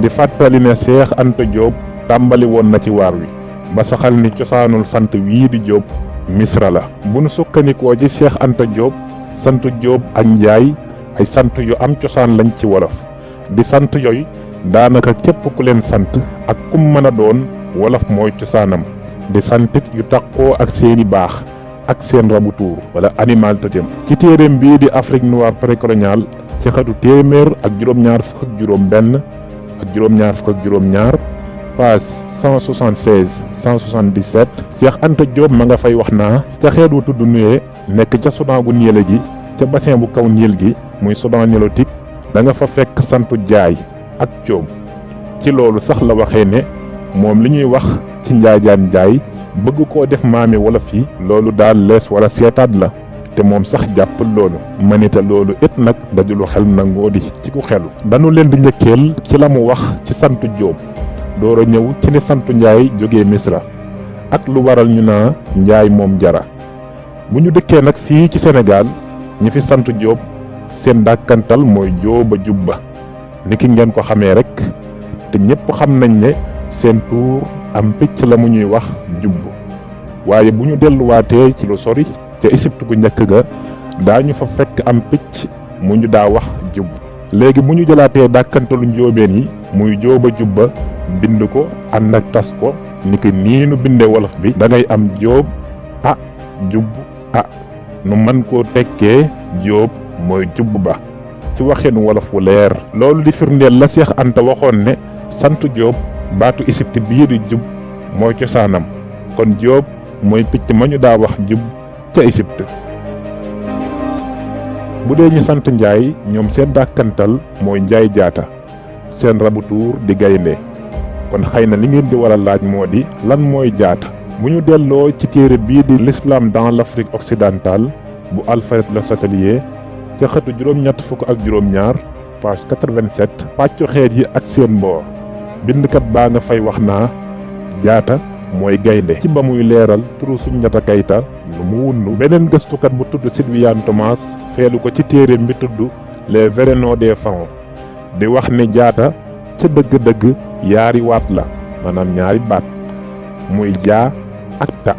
di fàttali ne Cheikh Anta Diop tàmbali woon na ci waar wi ba saxal ni cosaanul sant wii di Diop Misra la. bu nu sukkandikoo ci Cheikh Anta Diop sant Diop ak Njaay ay sant yu am cosaan lañ ci wolof di sant yooyu daanaka képp ku leen sant ak kum mën a doon wolof mooy cosaanam di santit yu takkoo ak seeni baax ak seen rabu tuur wala animal totem. ci téereem bii di Afrique noire précoloniale ci xatu téeméer ak juróom-ñaar fukk ak juróom-benn ak juróom-ñaar fukk ak juróom-ñaar page 176 177 Cheikh Anta Diop ma nga fay wax naa ca xeet wu tudd Nué nekk ca Soudan gu niele gi ca bassin bu kaw niil gi muy Soudan nilotique da nga fa fekk santu Jaay ak Coom. ci loolu sax la waxee ne moom li ñuy wax ci njaajaan Njaay bëgg koo def maami wolof yi loolu daal lees wala seetaat la te moom sax jàppal loolu manita loolu it nag dajulu xel nangoo di ci ku xelu. dañu leen di njëkkeel ci la mu wax ci santu Diop door a ñëw ci ni santu Njaay jógee Misra ak lu waral ñu naa Njaay moom jara. bu ñu dëkkee nag fii ci Sénégal ñi fi sant Diop seen dàkkantal mooy Jóoba Jubba niki ngeen ko xamee rek te ñépp xam nañ ne seen tuur am picc la mu ñuy wax jubb. waaye bu ñu delluwaatee ci lu sori ca Égypte gu njëkk ga daañu fa fekk am picc mu ñu daa wax jubb. léegi bu ñu jëlaatee dàkkantalu njóobeen yi muy Jóoba Jubba bind ko ànd ak tas ko niki nii nu bindee wolof bi da ngay am Jóob a jubb a nu mën koo tekkee Jóob mooy jubb ba ci waxin wolof wu leer. loolu di firndeel la Cheikh Anta waxoon ne sant Diop baatu Égypte bii di jub mooy cosaanam kon Diop mooy picc ma ñu daa wax jub ca Égypte. bu dee ñi sant Njaay ñoom seen dàkkantal mooy Njaay Jaata seen rabu tuur di gaynde. kon xëy na li ngeen di war a laaj moo di lan mooy jaata. bu ñu delloo ci téere bii di l'islam dans l'Afrique occidentale bu Alfred Le Chatelier ca xëtu juróom-ñett fukk ak juróom-ñaar page 87 pàccu xeet yi ak seen mboor bindkat baa nga fay wax naa jaata mooy gaynde ci ba muy leeral turu Soundiata Keita lu mu wundu. beneen gëstukat bu tudd Sylviane Thomas feelu ko ci téere bi tudd les vrais noms des pharaons di wax ne jaata ca dëgg-dëgg yaari waat la maanaam ñaari baat muy jaa ak ta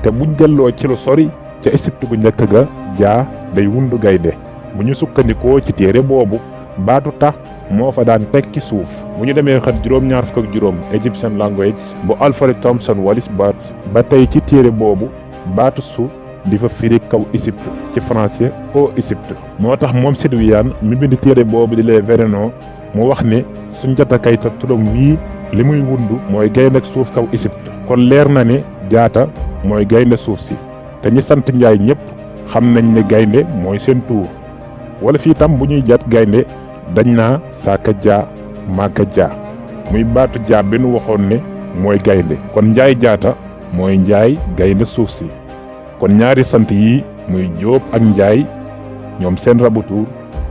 te buñ delloo ci lu sori ca Égypte gu njëkk ga jaa day wundu gaynde. bu ñu sukkandikoo ci téere boobu baatu ta moo fa daan teg ci suuf. bu ñu demee xët juróom-ñaar fukk ak juróom Egyptian language bu Alfred Thompson Wallis ba tey ci téere boobu baatu su di fa firi kaw Égypte ci français au Égypte. moo tax moom Sylviane mi bind téere boobu di les vrais noms mu wax ne Soundiata Keita turam wii li muy wundu mooy gaynde ak suuf kaw Égypte. kon leer na ne jaata mooy gaynde suuf si te ñi sant Njaay ñépp xam nañ ne gaynde mooy seen tuur. wala fii tam bu ñuy jaat gaynde dañ naa saaka jaa màgga jaa muy baatu jaa bi nu waxoon ne mooy gaynde. kon Njaay Jaata mooy Njaay gaynde suuf si. kon ñaari sant yii muy Jóob ak Njaay ñoom seen rabu tuur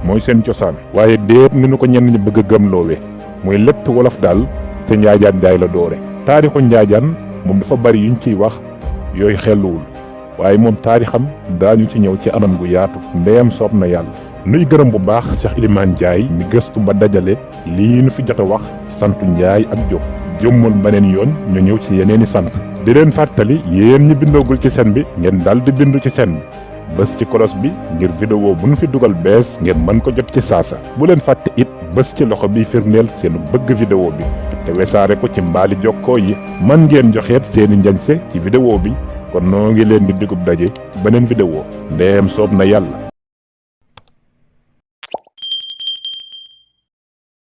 mooy seen cosaan. waaye déet ni nu ko ñenn ñi bëgg a gëmloowe muy lépp wolof daal te njaajaan Njaay la doore. taarixu njaajaan moom dafa bari yuñ ciy wax yooyu xelluwul waaye moom taarixam daañu ci ñëw ci anam gu yaatu ndeyam soob na yàlla. nuy gërëm bu baax Cheikh Ilimane Ndiaye mi gëstu ba dajale lii nu fi jot a wax santu Njaay ak Diop. jëmmal beneen yoon ñu ñëw ci yeneeni sant. di leen fàttali yéen ñi bindoogul ci chaîne bi ngeen dal di bindu ci chaîne bi bës ci kolos bi ngir vidéo bu nu fi dugal bees ngeen mën ko jot ci saasa. bu leen fàtte it bës ci loxo bi firndeel seen bëgg vidéo bi te wesaare ko ci mbaali jokkoo yi. mën ngeen joxeet seeni njañse ci vidéo bi kon noo ngi leen di digub daje ci beneen vidéo ndeem soob na yàlla.